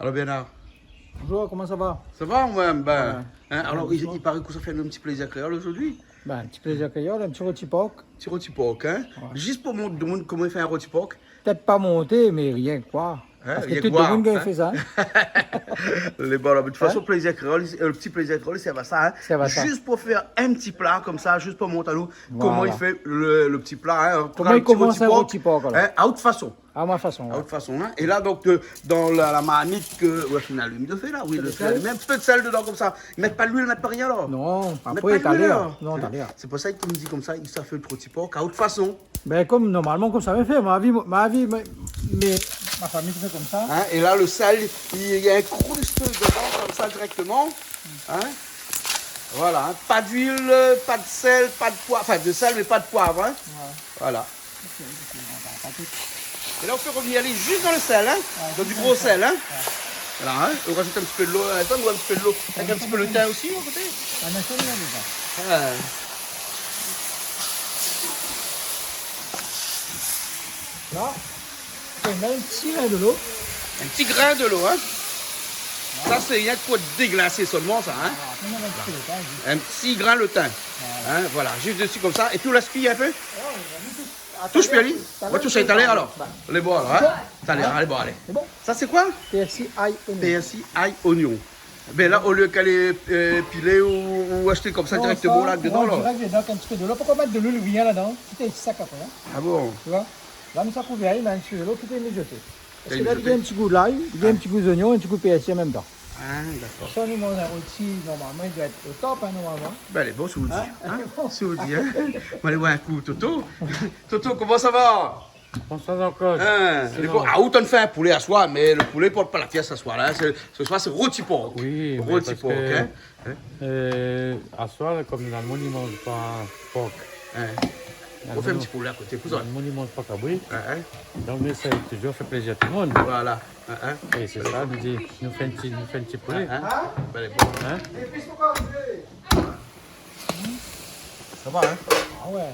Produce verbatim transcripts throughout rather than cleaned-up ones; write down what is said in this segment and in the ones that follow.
Alor, Bernard. Bonjour, koman sa va ? Sa va, moin, bin, in, alor, i paré ke sa fé in ti plézir kréol zordi. Bin, in ti plézir kréol, in ti roti por. Ti roti por, in ? Zis pou mont domoun koman i fé in roti por. Pétèt pa monté, mé rienk oir. Parske tout domoun i fé sa, in. Lé bon, la, de tout fason, plézir kréol, le ti plézir kréol, sé sa, in. Zis pou fé in ti pla konmsa, zis pou mont anou koman i fé le, le ti pla, in. Koman i komans in roti por, alor ? A out fason. A mon fason, a out fason, in. É la, donk, dan la, la marmit ke, ou la fine alim le fé la, oui, le fé alimé, in ti pé de sèl dedan konmsa. I mèt pa luil, i mèt pa rien, alor. Non, apré, talèr. Non, talèr. Sé pou sa ke mi di konmsa, sa fé le roti por a out fason. Bin, konm normalman, konmsa mi fé, ma vi, ma vi, mé, mé ma fami i fé konmsa. In, é la, le sèl, i, i na in kroush dedan, konmsa, dirèkteman. In ? Voilà, in. Pa d'luil, pa de sèl, pa de poiv, anfin, de sèl, mé pa de poiv, in. Voilà. É la, ou fé revnir ali zis dan le sèl, in. Dan du gro sèl, in. Voilà, in. Ou razout in ti pé de lo, atann, ou in ti pé de lo. Avèk in ti pé de tin osi, a koté. La, ou mèt in ti grin de lo. In ti grin de lo, in. Sa, sé rienk pou déglasé solman, sa, in. In ti grin le tin. In, voilà, zis desi konmsa. Épi ou lès kui in pé. Toush pi ali. Ou va toush talèr, alor. Lé bon, alor, in. Talèr, alé, bon, alé. Sa, sé koi ? Pèrsi, ay, oignon. Pèrsi, ay, oignon. Bin la, olié ke lé, eu, pilé ou, ou ashté konmsa dirèkteman la, dedan, la. Non, sa, dirèk dedan, avèk in ti pé de lo. Poukoi mèt de luil, rien ladan ? Tout lé sèk apré, in. A bon ? Ou oi ? La, mi sa kouvèr, mé in ti pé de lo, tout lé mizoté. Parske la, i gingn in ti gou lay, i gingn in ti gou zoignon, in ti gou pèrsi an mèm tan. A, dakor. Sa, nou manz in roti, normalman, i doi èt o top, in, normalman. Bin, lé bon, si ou di, in. Si ou di, in. Bon, alé oir in kou Toto. Toto, koman sa va ? Bonswar, Jean-Claude. In, lé bon. A, ou té fé in poulé aswar, mé le poulé i port pa la fièv aswar la, in. Sé, se soir, sé roti por. Oui, mé parske, in. Eu, aswar la, konm na moun i manz pa por. In. Ou fé in ti poulé a koté, pou sa. Na moun i manz pa kabri. In, in. Donk, nou éséy touzour fé plézir tout domoun. Voilà. In, in. É sé sa, nou di, nou fé in ti, nou fé in ti poulé. In, in. Bin, lé bon. In ? Sa va, in ? A oué.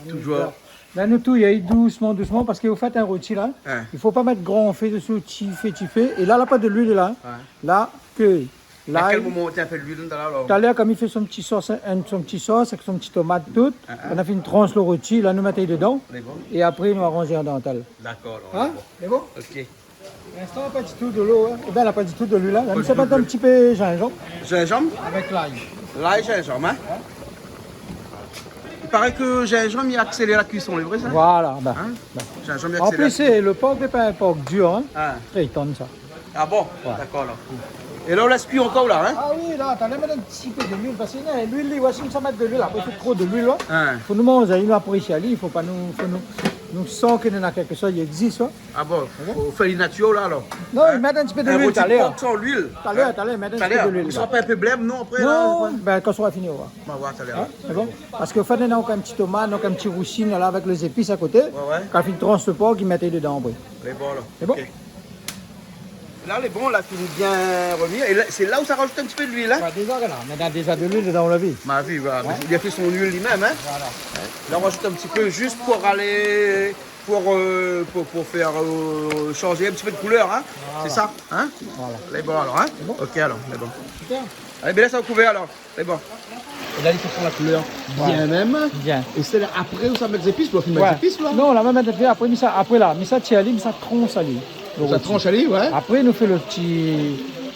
Touzour. La, nou touy ali dousman, dousman, parske ou fé in roti la, i fo pa mèt gran fé desi, ti fé, ti fé. É la, la pa de luil la. Oué. La, ke Mé a kèl moman ou té fé luil la, alor ? Talèr, kan mi fé son ti sos, in, son ti sos, avèk son ti tomat, tout. In, in. Kan nou la fine trans le roti, la, nou mèt ali dedan. Lé bon. É apré, nou aranz an dantèl. Dakor, alor, lé bon. Lé bon ? Ok. Pou linstan, pa ditou de lo, in. Oubien, la pa ditou de luil la. La, nou sa mèt in ti pé zinzanm. Zinzanm ? Avèk lay. Lay, zinzanm, in. I paré ke zinzanm i aksélèr la kuison, lé vré sa ? Voilà, bin. In ? Zinzanm i aksélèr. An plis, sé le por, lé pa in por dir, in. Tré tann, sa. A bon ? Oué. Dakor, alor. É la, ou lès kui ankor la, in ? A oui, la, talèr mèt in ti pé de luil, parske, in, luil, li, oué, si nou sa mèt de luil, apré, i fé tro de luil, oué. In. Fo nou manz, nou aprésié ali, i fo pa nou, fo nou, nou san ke néna kèlkeshoz i égzis, oué. A bon ? Fo fé li natirèl la, alor. Non, i mèt in ti pé de luil talèr. In roti por san luil. Talèr, talèr, mèt in ti pé de luil. Talèr. Li sra pa in pé blèm, non, apré, la ? Non, bin, kan sra fini, oué. Nou va oir talèr. In ? Lé bon ? Parske, an fèt, néna ankor in ti tomat, donk in ti rousine la, avèk lé zépis a koté. Oué, oué. Kan la fine trans le por, i mèt ali dedan apré. Lé bon, alor. Lé bon ? Ok. La, lé bon, la fini bien revnir. É la, sé la ou sa razout in ti pé de luil, in ? Oué, déza, la. Mé néna déza de luil dedan, ou la vi. Ma vi, oué. In ? Li la fé son luil li-mèm, in ? Voilà. In ? La, ou razout in ti pé zis pou alé, pou, eu, pou, pou fé, eu, shanj in ti pé de koulèr, in ? Voilà. Sé sa, in ? Voilà. Lé bon, alor, in ? Lé bon ? Ok, alor, lé bon. Super. Alé, bin, lès sa kouvèr, alor. Lé bon. É la, i fo pran la koulèr bien mèm. Bien. É sé la, apré, ou sa mèt zépis, ou la fine mèt zépis, la ? Non, la, mi mèt apré, mi sa, apré la, mi sa tir ali, mi sa trans ali. Ou sa trans ali, oué. Apré, nou fé le ti,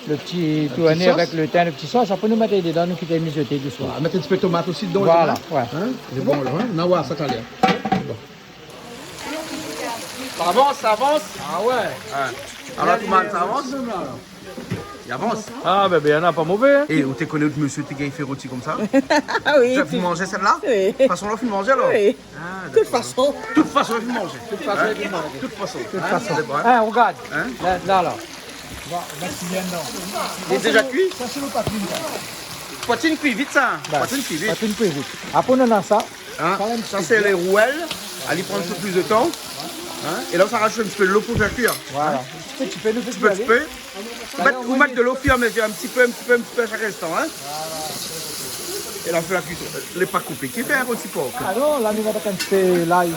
le ti tourné avèk le tin, le ti sos. Apré, nou mèt dedan, nou kit mizoté dousman. Oué, mèt in ti pé tomat osi dedan, la. Voilà, oué. In ? Lé bon, la, in ? Nou va oir sa talèr. Bon. Sa avans, sa avans ? A oué. In. Alor, koman sa avans ? Li avans. A, bin, bin, na pa mové, in. É, ou té koné out mésyé té gingn fé roti konmsa ? A oui. Ou la fine manzé sèt-la ? Oui. Fason la fine manzé, alor ? Oui. A, dakor. Tout fason. Tout fason la fine manzé. Tout fason la fine manzé. Tout fason. Tout fason. In, sé bon, in ? In, rogard. In ? La, la, la. Lé déza kui ? Sa, sé le poitrine, sa. Poitrine kui vit, sa. Bin, poitrine kui vit. Poitrine kui vit. Apré, nou néna sa. In ? Sa, in ti pé de lo. Sa, sé lé rouèl. Alé pran in pé plis de tan. In ? É la, ou sa razout in ti pé de lo pou fé kuir. Voilà. In ? Ti pé, ti pé, nou fé kuir. Ti pé, ti pé. Ou mèt, ou mèt de lo o fur é a mezur, in ti pé, in ti pé, in ti pé, a shak instan, in. Voilà. É la, fé la kuison. Lé pa konpliké fé in roti por. A non, la, nou mèt in ti pé lay.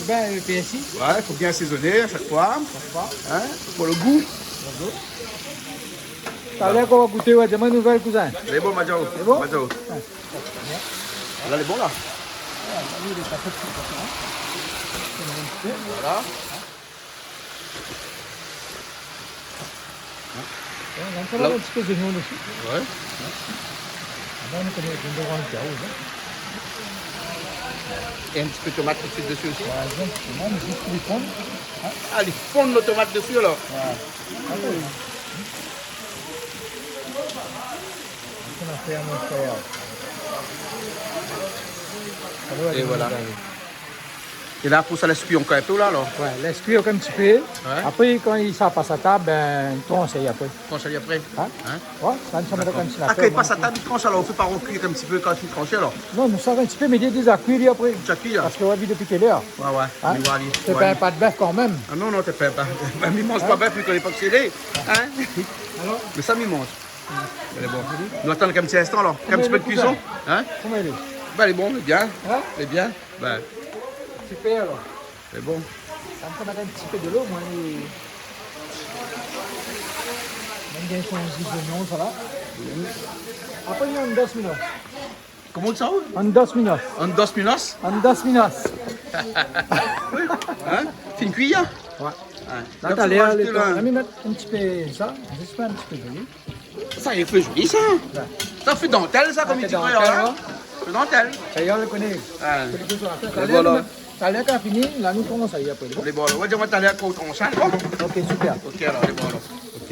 Bin, le pèrsi. Ouais, fo bien asézoné a shak foi. Shak foi. Hein, pou le gou. Bonjour. Talèr kan ou va gouté, ou va dir amoin nouvèl, kouzin. Lé bon, Madjao. Lé bon ? Madjao. Ouais. La, lé bon, la. Ouais, oui, lé pa tro, hein. Voilà. Ouais, donk, la, la, in ti pé zoignon dési. Ouais. Apré, nou koné, nou va mèt in ti pé tomat tout suit dési osi. Ouais, donk, nou mèt zis lé fonn. Hein ? Ah, lé fonn lo tomat dési, alor. Ouais. Apré, nou fé in frèr. Et voilà. É la, pou sa lès kui ankor in pé la, alor ? Ouais, lès kui ankor in ti pé. Ouais. Apré, kan li sa pas a tab, bin, transh ali apré. Transh ali apré. Hein ? Hein ? Ouais, sa, sa mèt in ti lapèr. D'accord. Ah, kan li pas a tab, li transh alor, ou fé pa rekuir in ti pé kan li transh alor ? Non, nou sava in ti pé, mé li lé déza kui, li, apré. Déza kui, la. Parske, ouais, vi dopi kèl èr. Ouais, ouais. Hein ? Mé voilà, sé pa in pat bèf kan mèm. Ah non, non, sé pa in pat. Bin, mi manz pa bèf, mi koné pa kosa i lé. Hein ? Alor ? Mé sa, mi manz. Lé bon. Nou atann in ti instan, alor. In ti pé de kuison. Hein ? Koman i lé ? Bin, lé bon, lé bien. Hein ? Lé bien. Bin. Super, alor. Lé bon. Sa, nou sa mèt in ti pé dolo, moin, é mèm bien son zis zoignon, sa la. Apré, li an dos minit. Koman sa ? An dos minit. An dos minit ? An dos minit. Hein ? Fine kui, hein ? Ouais. Ouais. La, talèr, lé tan, la, mi mèt in ti pé sa, zis in ti pé dolo. Sa i fé zoli, sa. Ouais. Sa i fé dantèl, sa, konm i di, ouais. Sa i fé dantèl, hein. Fé dantèl. Sa i lé koné. Ouais. Sé lo kou sa. Talèr, voilà. Talèr kan fini, la, nou komanse apré, lé bon ? Lé bon, alor. Ouais, di amoin talèr kan ou transh, hein, lé bon ? Ok, super. Ok, alor, lé bon, alor. Ok.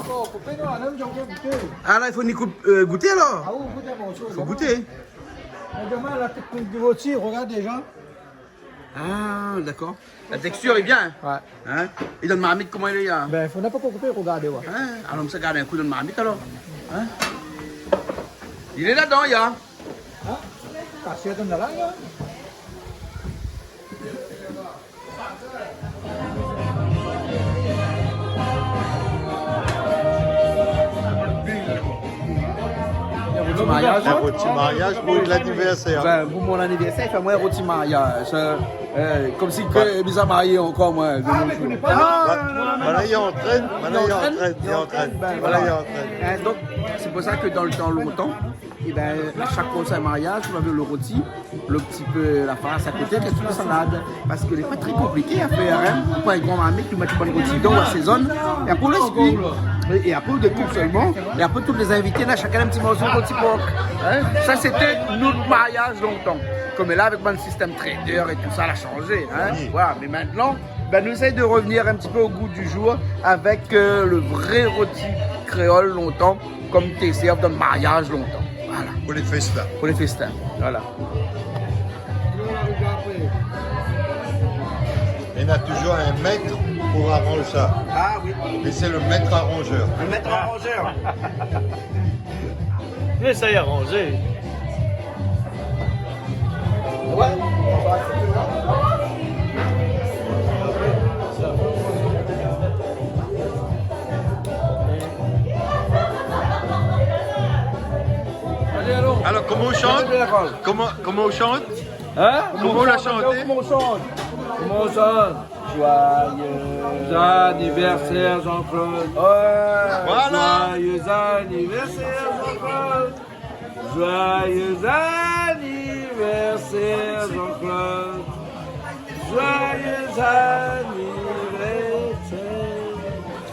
Bon, koupé, non, la, nou va gouté. Ah, la, i fo ni koup, euh, gouté, alor ? Ah oui, gouté in morso, lé bon. Fo gouté. Mé domin, la téknik di roti, regard déza. Ah, d'accord. La texture est bien. Ouais. Hein ? É dann marmit, koman i lé, hein ? Bin, fo, nou la pankor koupé, regardé, ouais. Hein ? Alon, sa gard in kou dann marmit, alor. Hein ? Li lé ladan, ya. Hein ? Pas atann la, ya. Roti mariaz. In roti mariaz pou lanivèrsèr. Bin, pou mon anivèrsèr, i fé amoin in roti mariaz. Euh, euh, konmsi ke mi sa marié ankor, moin, de nos jours. Ah, mé koné pa. Voilà, li antrèn, voilà, li antrèn, li antrèn. Bin, voilà. Voilà, li antrèn. Hein, donk, sé pou sa ke dann lo tan lontan, é bin, a shak foi ou fé in mariaz, ou lavé lo roti, lo ti pé la fars a koté, kèk ti salad. Parske lé pa tré konpliké a fèr, hein. Ou pran in gran marmit, ou mèt in bann roti dedan, ou asézone, é apré ou lès kui. É, é apré ou dékoup solman, é apré tout bann zinvité, na shakinn in ti morso roti por. Hein ? Sa, sété nout mariaz lontan. Konm la, avèk bann sistèm trader é tout sa, la shanzé, hein. Oui. Voilà, mé mintnan, bin, nou éséy de revenir in ti pé o gou di zour avèk, euh, lo vré roti kréol lontan. Konm té i sèrv dann mariaz lontan. Voilà. Pou lé féstin. Pou lé féstin, voilà. Néna touzour in mèt pou aranz sa. Ah oui. É sé lo mèt aranzèr. Lo mèt aranzèr. Mé sa i aranz. Ouais. Alor, koman ou shant ? Koman, koman ou shant ? Hein ? Koman ou la shanté ? Koman ou shant ? Koman ou shant ? Joyeux anniversaire, Jean-Claude. Ouais. Voilà. Joyeux anniversaire, Jean-Claude. Joyeux anniversaire, Jean-Claude. Joyeux anniversaire.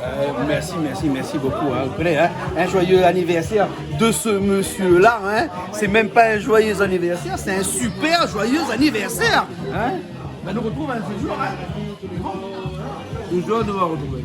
Euh, merci, merci, merci beaucoup, hein. Vous connaissez, hein, un joyeux anniversaire de ce monsieur-là, hein. C'est même pas un joyeux anniversaire, c'est un super joyeux anniversaire, hein. Ben, nou retrouv in ti jour, hein. Touzour, nou va retrouvé.